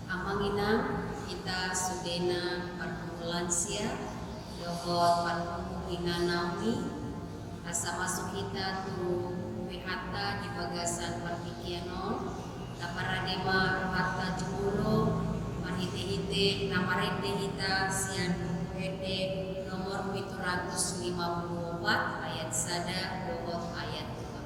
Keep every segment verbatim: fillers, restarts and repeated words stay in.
Amang inang, hita sudena parpungu lansia dohot parpungu ina Naomi, asa masuk hita tu rohanta di bagasan partingkian on. Taparade ma rohanta jumolo marhitehite na marende hita sian Buku Ende nomor pitu ratus lima puluh opat ayat sada dohot ayat dua.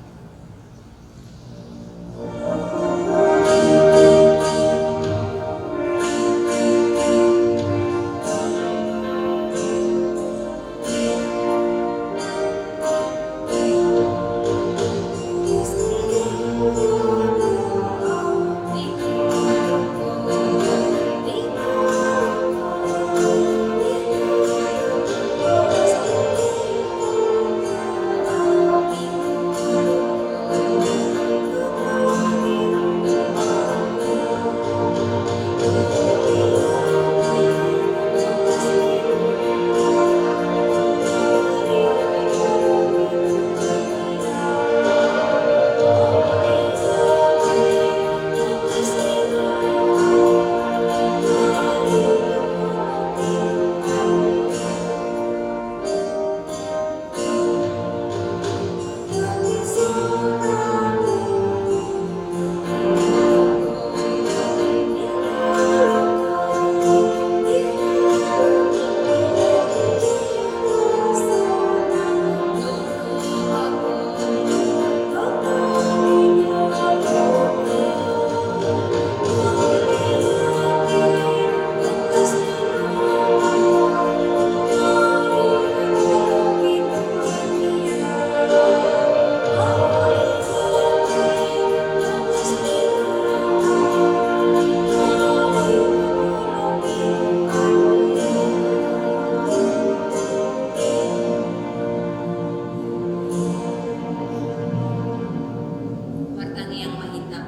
Martangiang ma hita.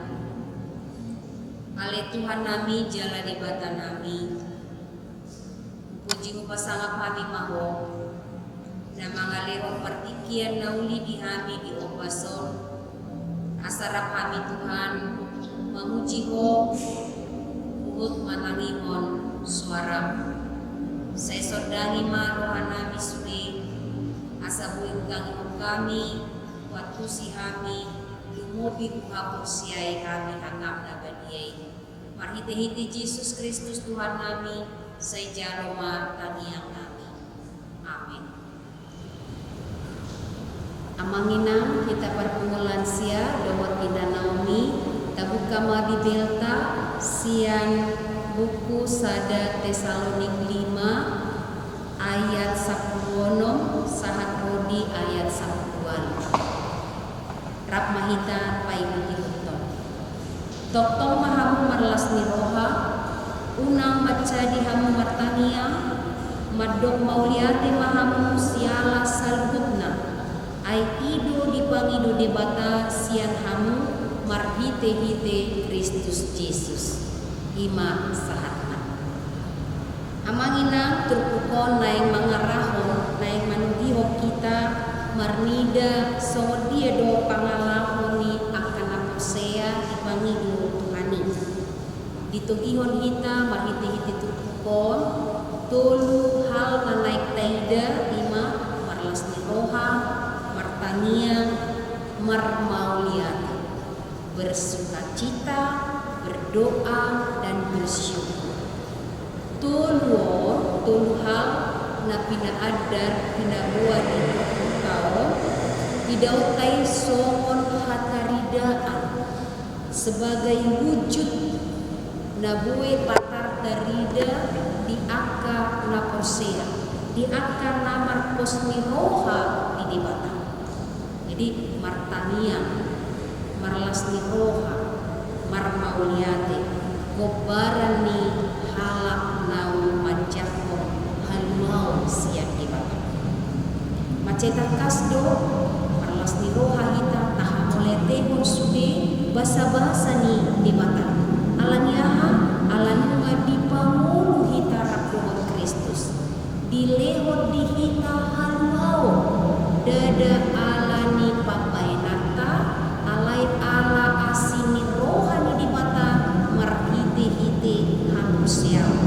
Ale Tuhan nami jala Debata nami, hupuji hupasangap hami ma Ho na mangalehon partingkian na uli di hami di ombas on, asa rap hami Tuhan mamuji Ho huhut manangihon soaram. Sai sondangi ma roha nami sude, asa boi hutangihon hami, huantusi hami, lumobi huhaporseai hami hangkang na badia i. Marhitehite Jesus Kristus Tuhan nami, sai jalo ma tangiang nami. Amen. Amang inang, hita parpungu lansia dohot ina Naomi, tabuka ma Bibelta sian buku sada Tesalonik lima ayat sampulu onom sahat ro di ayat sampulu ualu. Rap ma hita paihut-ihuthon. Tongtong ma hamu marlas ni roha, unang mansadi hamu martangiang, mandok mauliate ma hamu siala saluhutna, ai i do dipangido Debata sian hamu marhitehite Kristus Jesus. I ma sahatna. Amang inang, turpuk on naeng mangarahon, naeng manogihon hita marnida songon dia do pangalaho ni angka na porsea dipangido Tuhan i. Ditogihon hita marhitehite turpuk on tolu hal na naeng taida, i ma marlas ni roha, martangiang, marmauliate. Bersukacita, berdoa, dan bersyukur. Tolu on, tolu hal na pinaandar, pinaboa di turpukta on, idaonta i songon hataridaan, sebagai wujud na boi patar tarida di angka na porsea, di angka na marpos ni roha di Debata. Jadi, martangiang, marlas ni roha, marmauliate, gombaran ni halak naung manjangkon haluaon sian Debata. Mansai tangkas do, marlas ni roha hita, tahamauliatehon sude basabasa ni Debata. Alani aha? Ala nunga dipangolu hita rap dohot Kristus. Dilehon di hita haluaon, ndada ala ni pambahenanta, alai ala asi ni roha ni Debata, marhitehite haporseaon.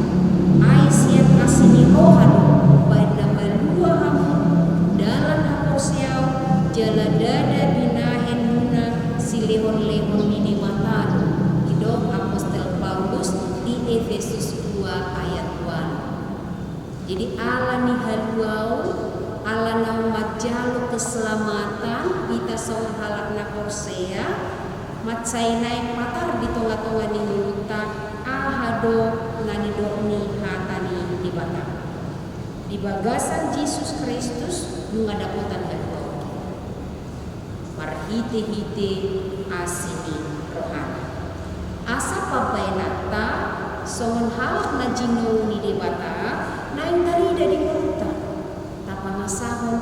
Ai sian asi ni roha do umbahen na malua hamu dalan haporseaon jala ndada binahen muna silehonlehon ni Debata do, didok apostel Paulus di Efesus dua ayat ualu. Jadi ala ni haluaon, ala naung manjalo keselamatan hita songon halak na porsea, mansai naeng patar di tongatonga ni ngolunta aha do na nidok ni hata ni Debata. Di bagasan Jesus Kristus nunga dapotan haluaon hita marhitehite asi ni rohana. Asa pambahenanta songon halak na jinou ni Debata naeng tarida di ngolunta, tapangasahon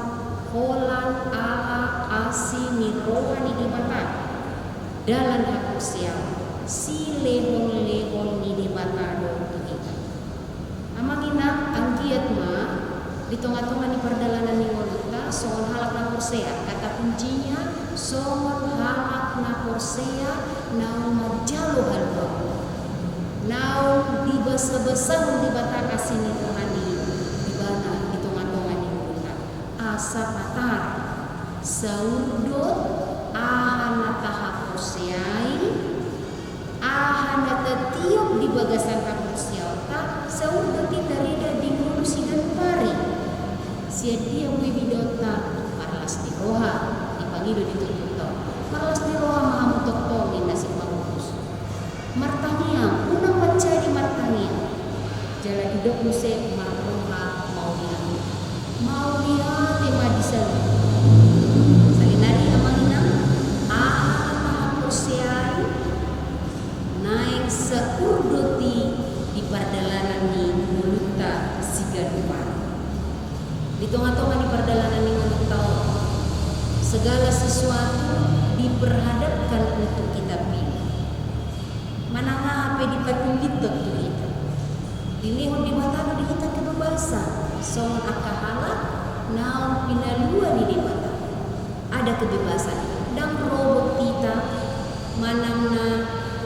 holan ala asi ni roha ni Debata, dalan haporseaon, silehonlehon ni Debata do tu hita. Amang inang, anggiat ma di tongatonga ni pardalanan ni ngolunta songon halak na porsea, kata kuncinya songon halak na porsea naung manjalo haluaon, naung dibasabasahon Debata asi ni roha ni Ibana di tongatonga ni ngolunta. Asa patar, saurdot aha na tahaporseai, aha na tatiop di bagasan haporseaonta, saurdot i tarida di ngolu siganup ari. Sian dia boi didokhon marlas ni roha, dipangido di turpukta on. Marlas ni roha ma hamu tongtong, ninna si Paulus. Martangiang, unang manjadi martangiang. Jala didok muse marroha mauliate. Mauliate ma di saluhut. Saonari amang inang, aha na tahaporseai, naeng saurdot i di pardalanan ni ngolunta siganup ari. Di tongatonga ni pardalanan ni ngolunta on, segala sesuatu diperhadapkan untuk kita pilih. Manang aha pe dipatulliton tu hita. Dilehon Debata do di hita kebebasan, songon angka halak naung pinalua ni Debata. Ada kebebasan, ndang robot hita, manang na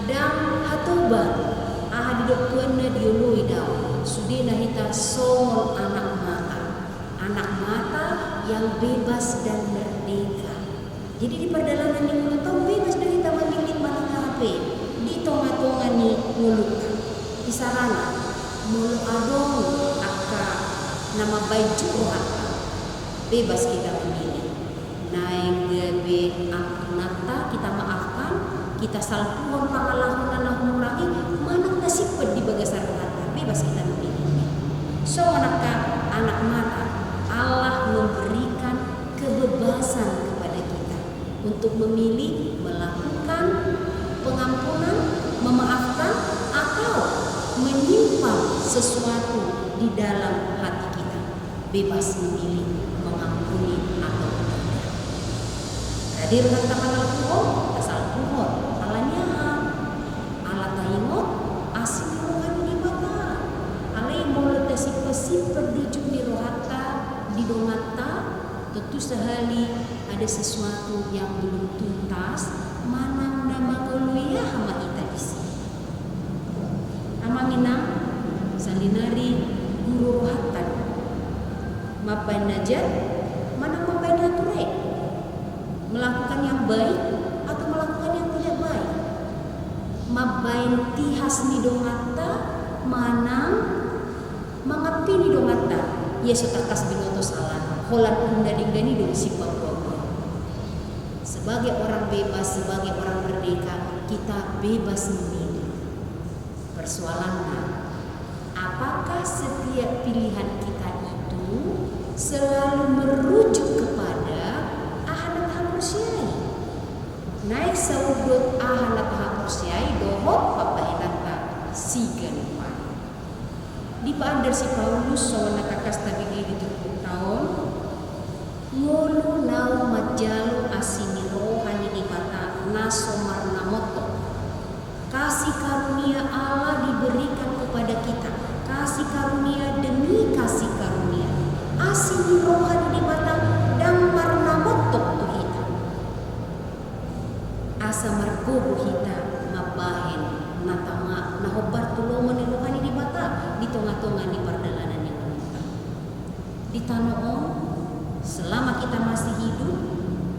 ndang hatoban, aha didok Tuhan na dioloi do au, sudena hita songon anak mata. Anak mata yang bebas dan merdeka. Jadi di pardalanan ni ngolunta on bebas do hita mamillit manang aha pe di tongatonga ni ngolunta. Isarana, molo adong angka na mambahen jut rohanta, bebas hita mamillit. Naeng gabe ampunanta, kita maafkan, kita salpuhon pangalahona na humurang i, manang na simpan di bagasan rohanta, bebas hita mamillit. Songon angka anak mata, Allah memberikan kebebasan kepada kita untuk memilih melakukan pengampunan, memaafkan, atau menyimpan sesuatu di dalam hati kita. Bebas memilih mengampuni atau tidak. Rade rohanta mangalpuhon, tasalpuhon. Ala ni aha? Ala taingot asi ni roha ni Debata. Alai molo tasimpansimpan do jut ni rohanta di donganta, tontu sahali ada sesuatu yang belum tuntas, manang na mangoloi aha ma hita disi. Amang inang, saonari guru rohanta do. Mambahen na jat, manang mambahen na ture. Melakukan yang baik atau melakukan yang tidak baik. Mambahen tihas ni donganta, manang mangampini donganta. Ia so tangkas binoto sala, holan umdenggan i do sipaboa-boa. Sebagai orang bebas, sebagai orang merdeka, kita bebas memilih. Persoalanna, apakah setiap pilihan kita itu selalu merujuk kepada aha na tahaporseai? Naeng saurdot aha na tahaporseai dohot pambahenanta siganup ari. Dipaandar si Paulus songon na tangkas tabege di turpukta on, ngolu naung manjalo asi ni roha ni Debata na so marnamontok. Kasih karunia Allah diberikan kepada kita. Kasih karunia demi kasih karunia. Asi ni roha ni Debata ndang marnamontok tu hita. Asa margogo hita mambahen na tama, na hombar tu lomo ni roha ni Debata. Di tano on, selama kita masih hidup,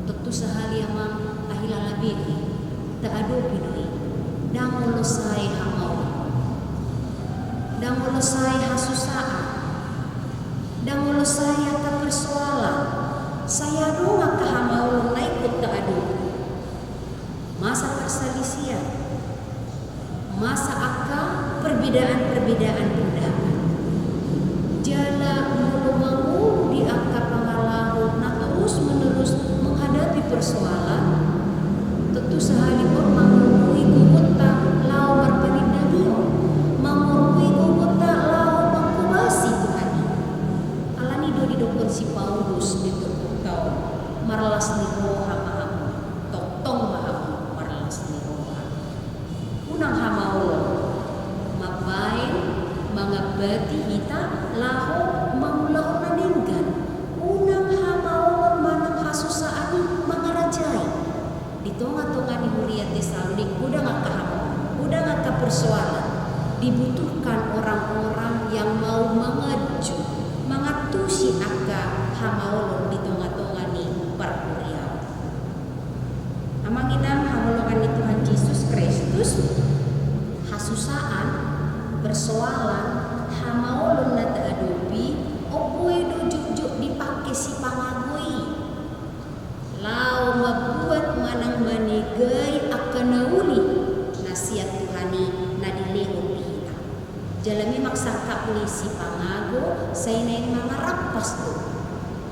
tontu sahali amang, tahilala bege, taadopi do i. Ndang olo sae hamaolon, ndang olo sae hasusaan, ndang olo sae angka persoalan. Sai adong angka hamaolon na ingkon taadopi. Masa perselisihan, masa angka perbedaan-perbedaan pandangan. Jala molo mangolu di angka pangalaho na terus-menerus menghadapi persoalan, tontu sahali on mangoloi gogonta laho marpanindangion, mangoloi gogonta laho manghobasi Tuhan i. Alani do didokkon si Paulus di turpukta on, marlas ni roha ma hamu, tongtong ma hamu marlas ni roha. Unang hamaolon mambaen mangambati hita laho mangulahon na denggan. Unang hamaolon manang hasusaan i mangarajai. Di tonga-tonga ni huria Tesalonik, godang angka hamaolon, godang angka persoalan. Dibutuhkan orang-orang yang mau mengeju, mangantusi angka hamaolon di tonga-tonga ni parhuriaon. Amang inang haholongan ni Tuhan Jesus Kristus, hasusaan, persoalan, hamaolon na taadopi, on boi do jotjot dipangke sipangago i laho mambuat manang manegai angka na uli na sian Tuhan i na dilehon di hita. Jala memang sangkap ni sipangago sai naeng mangarampas do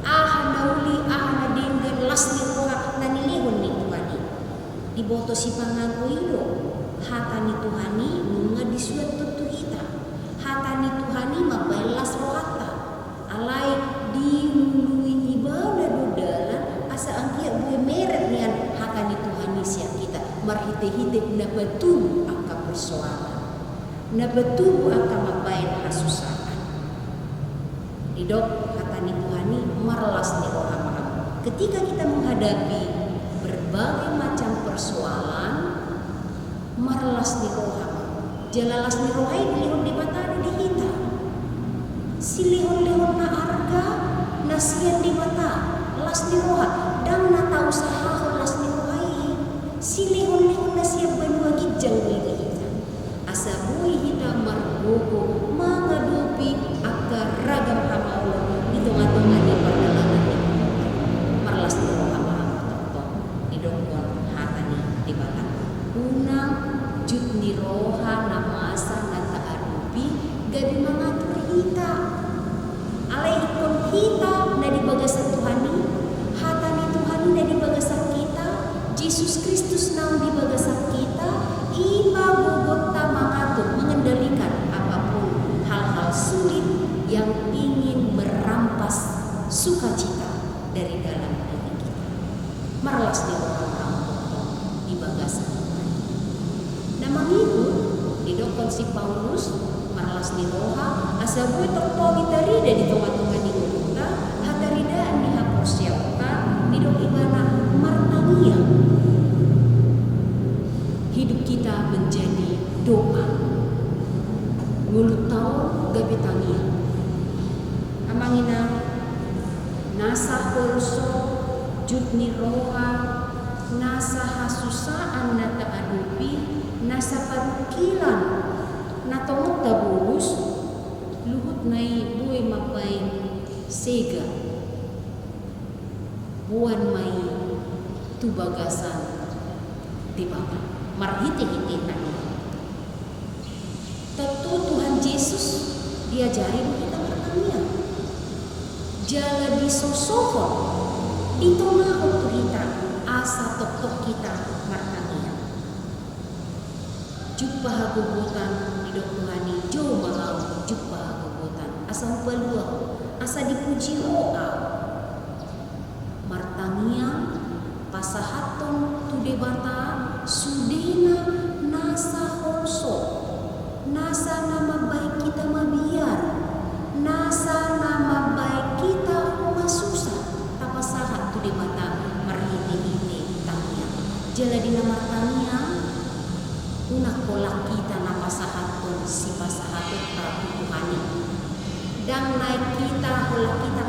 aha na uli, aha na denggan, las ni roha na nilehon ni Tuhan i. Diboto sipangago i do hata ni Tuhan i nunga disuanhon tu hita. Hata ni Tuhan i mambaen las rohanta. Alai dilului ibana do dalan asa anggiat boi meret nian hata ni Tuhan i sian hita marhitehite na patubu angka persoalan, na patubu angka mambaen hasusaan. Didok hata ni Tuhan i, marlas ni roha ma hamu. Ketika kita menghadapi berbagai macam persoalan, marlas ni roha ma. Jala las ni roha i dilehon Debata do di hita. Silehon-lehon na arga na sian Debata, las ni roha, ndang na tausahahon las ni roha i. Silehon-lehon na sian banua ginjang do i di hita. Asa boi hita margogo mangadopi angka ragam hamaolon di tonga-tonga ni pardalanan i. Marlas ni roha ma hamu tongtong, didokkon hata ni Debata. Unang jut ni roha na masa na taadopi gabe mangatur hita. Alai ingkon hita na di bagasan Tuhan i, hata ni Tuhan i na di bagasan hita, Jesus Kristus naung di bagasan hita, i ma gogonta mangatur, mengendalikan apapun hal-hal sulit yang ingin merampas sukacita dari dalam diri kita. Marlas ni roha ma hamu tongtong di bagasan Tuhan. Na mangihut, didokkon si Paulus, marlas ni roha, asa boi tongtong i tarida di tonga-tonga ni ngolunta hataridaan ni haporseaonta, didok ibana martangiang. Hidup kita menjadi doa. Ngolunta on gabe tangiang. Amang inang, nasa holso, jut ni roha, nasa hasusaan na taadopi, nasa parungkilon na tongon tabolus, luhutna i boi mambaen sega. Boan ma i tu bagasan Debata marhite-hite tangiang. Tontu Tuhan Jesus diajari do hita martangiang. Jala disosohon, ditongahon tu hita asa tongtong hita martangiang. Jumpa hagogotan, didok Tuhan i, jou ma ahu jumpa hagogotan asa hupalua ho, asa dipuji ho ahu. Martangiang, pasahathon tu Debata sudena nasa holso, nasa na mambaen hita mabiar, nasa na mambaen hita homa susa, tapasahat tu Debata marhite-hite tangiang. Jala di na martangiang, unang holan hita na pasahathon sipasahatonta tu Tuhan i. Ndang naeng hita holan hita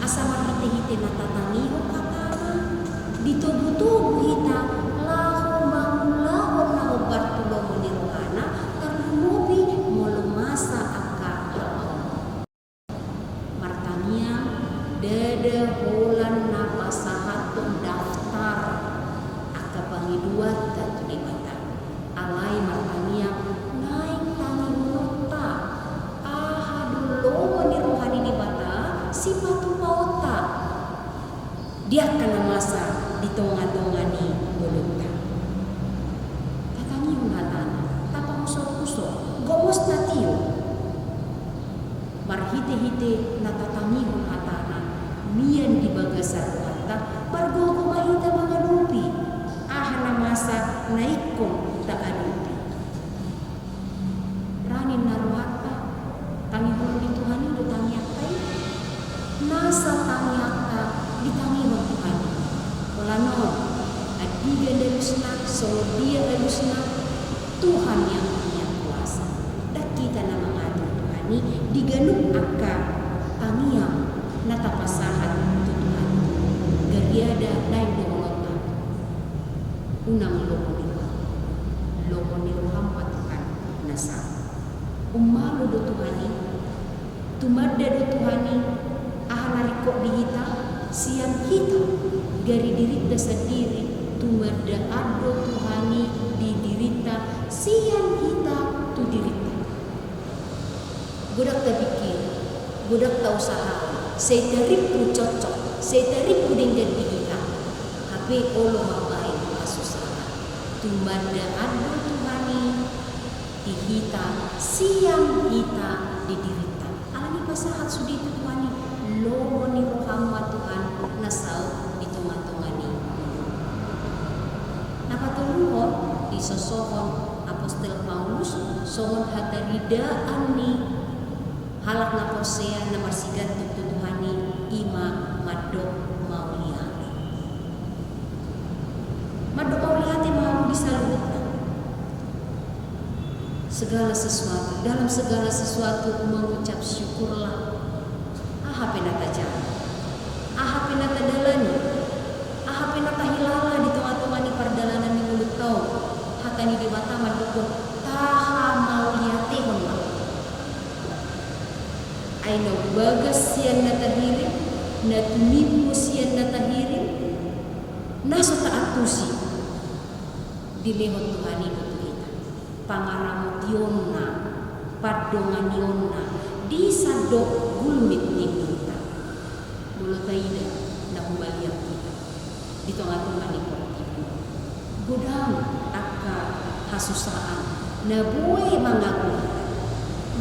Asa marhitehite na tatangihon hatana, ditogutogu hita laho mangulahon na hombar tu lomo ni rohana, tarlumobi molo masa angka hamaolon. Martangiang ndada holan na pasahathon daftar angka pangidoanta tu Debata. Alai martangiang naeng tangihononta aha do lomo ni roha ni Debata sipatupaonta di angka na masa di tongatonga ni ngolunta. Tatangihon hatana, tapahusorhusor, gomos na tio. Marhitehite na tatangihon hatana, mian di bagasan rohanta, margogo ma hita mangadopi aha na masa na ingkon taadopi. Ra ninna rohanta, tangihonon ni Tuhan i do tangiangta i? Nasa tangiangta ditangihon Tuhan i. Holan on, andigan alusna, songon dia alusna, Tuhan yang punya kuasa. Ndang hita na mangatur Tuhan i di ganup angka tangiang na tapasahat tu Tuhan i. Gariada naeng dohononta, unang lomo ni roham. Lomo ni roham ma Tuhan na saut. Ummalo do Tuhan i. Tumanda do Tuhan i aha na ringkot di hita sian hita, gari dirinta sandiri. Tumandaan do Tuhan i di dirinta sian hita tu dirinta. Godang tapikiri, godang tausaha, sai tarimpu cocok, sai tarimpu denggan di hita, hape olo mambahen hasusaan. Tumandaan do Tuhan i di hita sian hita di dirinta. Alani pasahat sude tu Tuhan i lomo ni roham ma Tuhan na saut di tongatonga ni ngolum. Na patoluhon, disosohon apostel Paulus songon hataridaan ni halak na porsea na marsigantug tu Tuhan i, i ma mandok mauliate. Mandok mauliate ma hamu di saluhutna. Segala sesuatu, dalam segala sesuatu mengucap syukurlah. Aha pe na tajalo, aha pe na tadalani, aha pe na tahilala di tongatonga ni pardalanan ni ngolunta on, hata ni Debata mandok, tahamauliatehon ma. Ai na umbagas sian na tahirim, na tumimbo sian na tahirim, na so taantusi, dilehon Tuhan i do tu hita. Pangaramotionna, pandonganionna di sandok gulmit ni ngolunta. Molo taida na humaliang hita di tongatonga ni portibi on, godang angka hasusaan na boi mangago hita,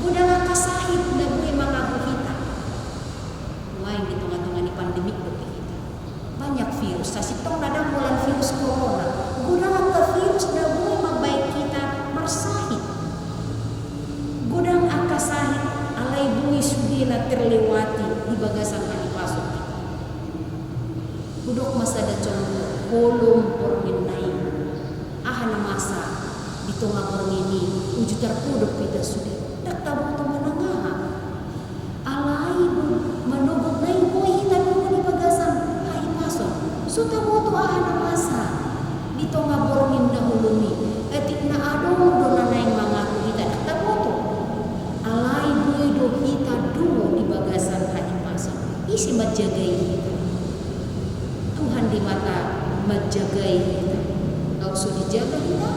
godang angka sahit na boi mangago hita. Nuaeng di tongatonga ni pandemik dope hita. Banyak virus, sasintongna ndang holan virus corona. Godang angka virus na boi mambahen hita marsahit. Godang angka sahit, alai boi sude na terlewati di bagasan hahipason hita. Hudok ma sada contoh, holom borngin na i. Aha na masa di tonga borngin i, uju tarpodop hita sude. Ndang taboto manang aha. Alai do manogot na i boi hita dungo di bagasan hahipason. So taboto aha na masa di tonga borngin na holom i. Atik na adong do na naeng mangago hita, ndang taboto. Alai boi do hita dungo di bagasan hahipason. Ise manjagai hita? Tuhan Debata manjagai hita. Laos so dijaga hita,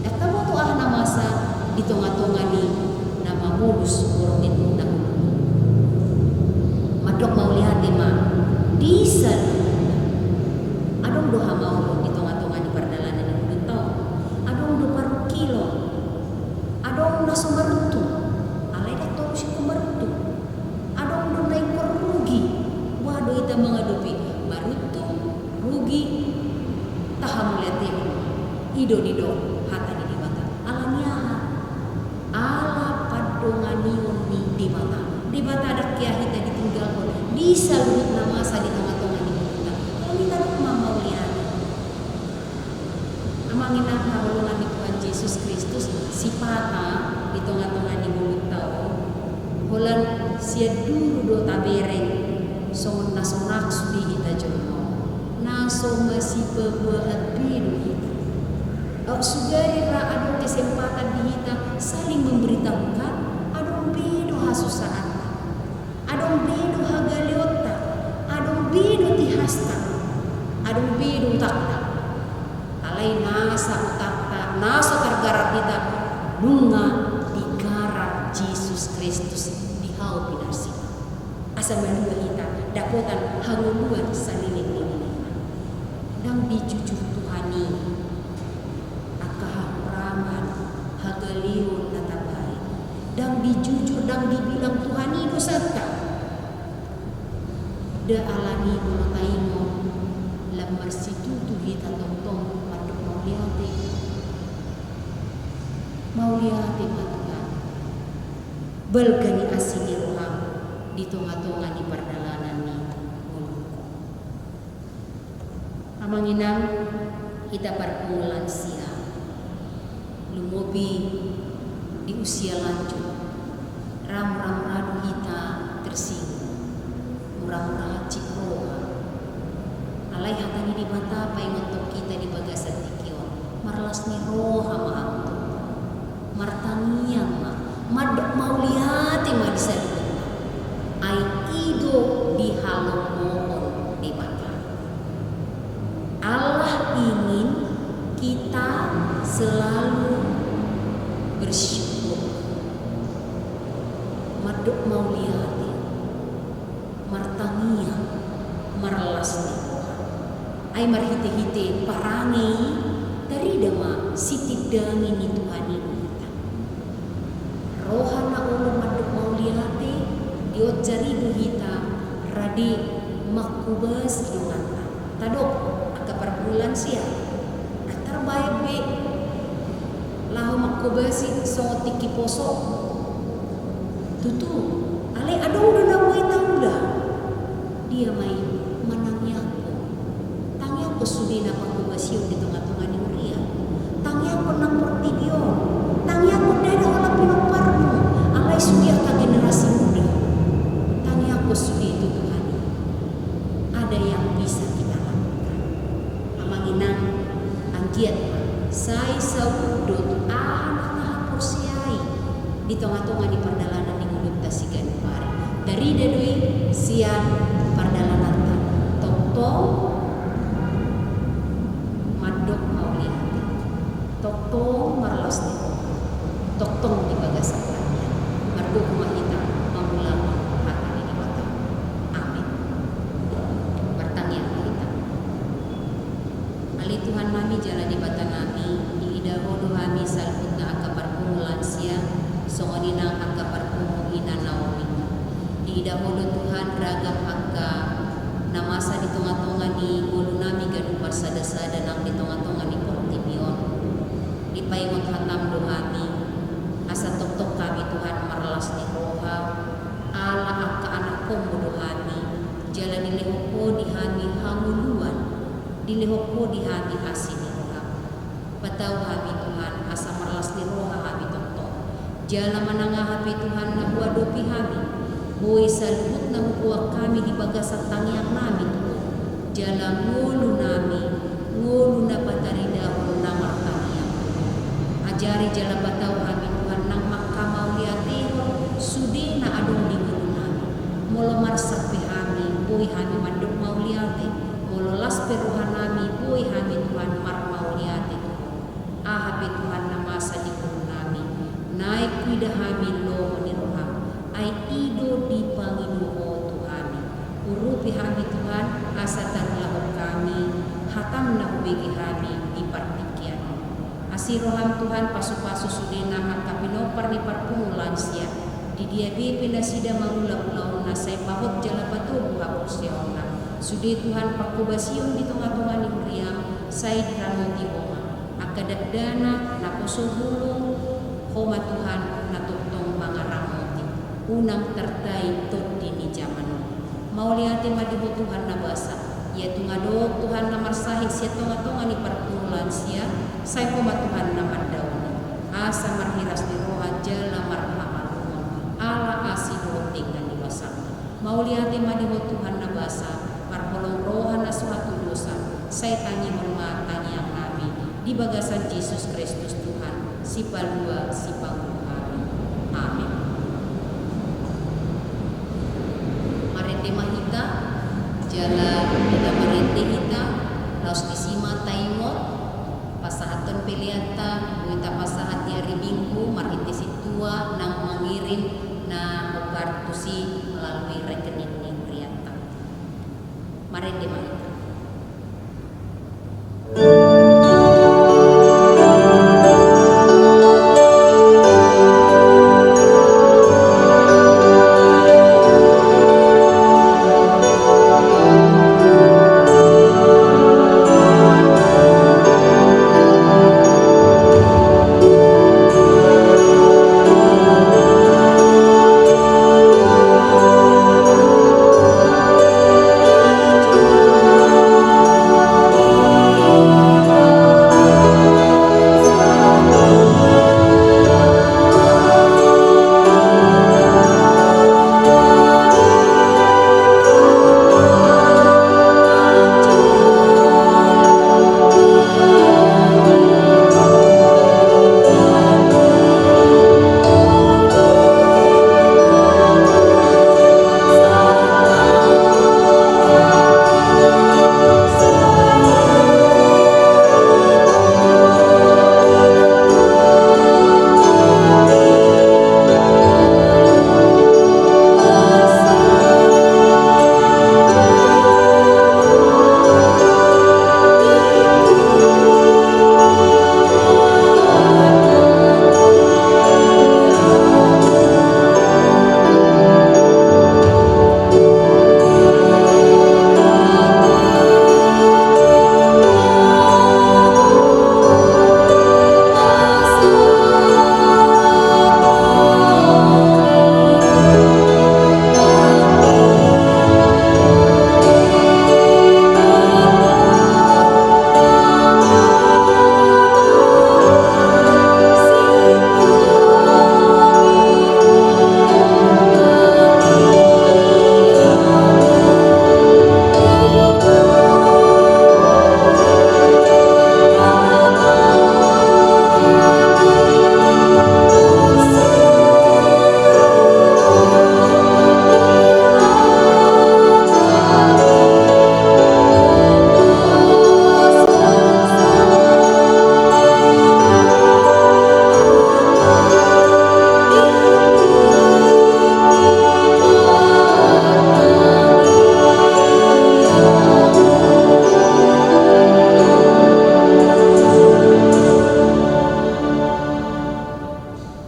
ndang taboto aha na masa di tongatonga ni na mamolus borngin na holom i. Mandok mauliate ma di saluhutna. Adong do hamaolon di tongatonga ni pardalanan ni ngolunta on. Adong do parungkilon. Adong na so maruntung, alai ndang torus ingkon maruntung. Adong do na ingkon rugi. Boha do hita mangadopi maruntung, rugi? Tahamauliatehon. I do didok hata ni Debata. Alani aha? Ala pandonganion ni Debata. Debata ndang hea hita ditinggalhon di saluhut na masa di tongatonga ni ngolunta. Alani i tadok ma mauliate. Amang inang haholongan ni Tuhan Jesus Kristus, sipata di tongatonga ni ngolunta on, holan sian dulu do tabereng, So masipaboa be do hita. Aut sugari ra adong kesempatan di hita saling memberitahukan, adong be do hasusaan. Adong be do hagaleonta, adong be do tihasta, adong be do utangta. Alai nasa utangta, nasa targarar hita, nunga digarar Jesus Kristus di hau pinarsilang. Asa malua hita dapotan hangoluan saleleng ni lelengna. Ndang dijujur Tuhan i angka hahurangan, hagaleon na tabaen. Ndang dijujur, ndang dibilang Tuhan i dosanta. Nda alani molo taingot lam marsitutu hita tongtong mandok mauliate. Mauliate ma Tuhan. Balga ni asi ni roham di tonga-tonga ni pardalanan ni ngolungku. Amang inang, hita parpunguan lansia, lumobi di usia lanjut, ra mura-mura do hita tersinggung, mura-mura hansit roha. Alai hata ni Debata paingothon hita di bagasan tingki on, marlas ni roha ma hamu tongtong. Martangiang ma, mandok mauliate ma di saluhutna. Ai i do dihalomohon Debata. Allah ingin kita selalu bersyukur. Mandok mauliate. Martangiang, marlas ni roha. Ai marhite-hite parange i, tarida ma sitindangi ni Tuhan i di hita. Roha na olo mandok mauliate, dionjari do hita rade manghobasi donganta. Tadok, angka parpunguan lansia. Antar baen be laho manghobasi songon tingki poso. Tutu, alai adong do na boi taula. Dia ma i? Manangiangkon. Tangiangkon sude na panghobasion di tonga-tonga ni huria. Tangiangkon nang portibi on. Tangiangkon ndada holan pinomparmu. Alai sude angka generasi muda. Tangiangkon sude tu Tuhan i. Ada yang bisa kita lakukan. Amang inang, anggiat ma sai saut dohot aha na tahaporseai di tonga-tonga ni pardalanan ni ngolunta siganup ari. Tarida do i sian pardalananta. Tongtong mandok mauliate. Tongtong marlas ni roha. Tongtong di bagasan tangiang. Mardomu ma hita mangulahon hata ni Debata. Amin. Martangiang ma hita. Ale Tuhan nami jala Debata nami, diida Ho do hami saluhutna angka parpungu lansia, songon i nang angka parpungu ina Naomi. Diida Ho do Tuhan ragam angka na masa di tonga-tonga ni ngolu nami ganup marsada-sada nang di tonga-tonga ni portibi on. Dipaingot hatam do hami, asa tongtong hami Tuhan marlas ni roha, ala angka anakkonmu do hami, jala dilehon Ho di hami hangoluan, dilehon Ho di hami asi ni roha. Patau hami Tuhan, asa marlas ni roha hami tongtong. Jala manang aha pe Tuhan na huadopi hami, boi saluhutna huboan hami di bagasan tangiang nami tu Ho. Jala ngolu nami, ngolu na pataridahon na martangiang tu Ho. Ajari jala patau hami Tuhan nang manghamauliatehon sude na adong di ngolu nami. Molo marsak pe hami, boi hami mandok mauliate. Molo las pe roha nami, boi hami Tuhan marmauliate tu Ho. Aha pe Tuhan na masa di ngolu nami, naeng huida hami lomo ni roham, ai i do dipangido Ho tu hami. Urupi hami Tuhan, asa tarulahon hami hatam na hubege hami di partingkian on. Asi roham Tuhan, pasu-pasu sude na angka pinompar ni parpungu lansia, di dia be pe nasida mangula ulaonna, sai pahot jala patogu haporseaonna. Sude Tuhan panghobasion di tonga-tonga ni huriam, sai diramoti Ho ma. Angka dakdanak, naposo bulung, Ho ma Tuhan na tongtong mangaramoti. Unang tartait tondi ni jaman on. Mauliate ma di Ho Tuhan na basa. Ia tung adong Tuhan na marsahit sian tonga-tonga ni parpungu lansia, sai Ho ma Tuhan na mandaoni. Asa marhiras ni roha jala marhamalumon, ala asi dohot denggan ni basam. Mauliate ma di Ho Tuhan na basa, parholong roha na so hatudosan, bagasan Jesus Kristus Tuhan, Sipalua Sipangolu hami. Amen. Marende ma hita, jala hita marende hita, laos disi ma taingot pasahathon peleanta, boi tapasahat di ari Minggu, marhite sintua nang mangirim na hombar tusi melalui rekening ni hurianta. Marende ma hita.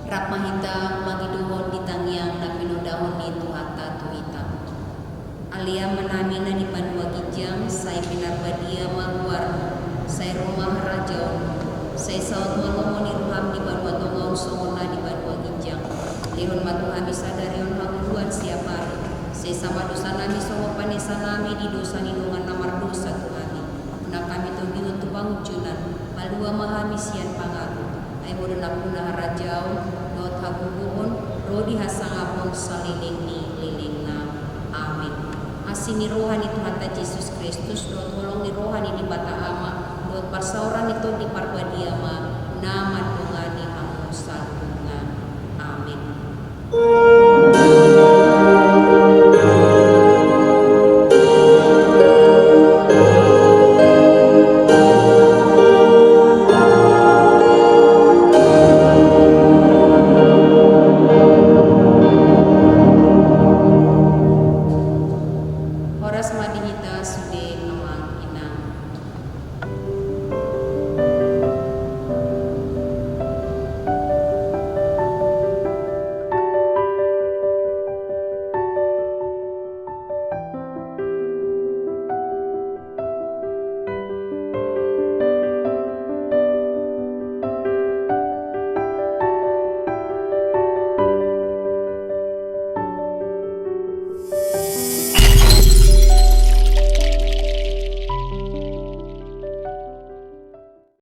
Rap ma hita mangidohon di tangiang na pinodahon ni Tuhanta tu hita. Ale Amanami na di banua ginjang, sai pinarbadia ma goarmu, sai ro ma harajaonmu, sai saut ma lomo ni roham di banua tonga on songon na di banua ginjang. Lehon ma tu hami sadari on hangoluan siapari, sesa ma dosanami songon panesanami di dosa ni dongan na mardosa tu hami. Unang hami togihon tu pangunjunan, palua ma hami sian pangago. Ai Ho do nampuna harajaon, dohot hagogoon, ro di hasangapon saleleng ni lelengna. Amen. Asi ni roha ni Tuhanta Jesus Kristus, dohot holong ni roha ni Debata Ama, dohot parsaoran ni Tondi Parbadia ma na mandongani hamu saluhutna. Amen. Horas ma di hita sude.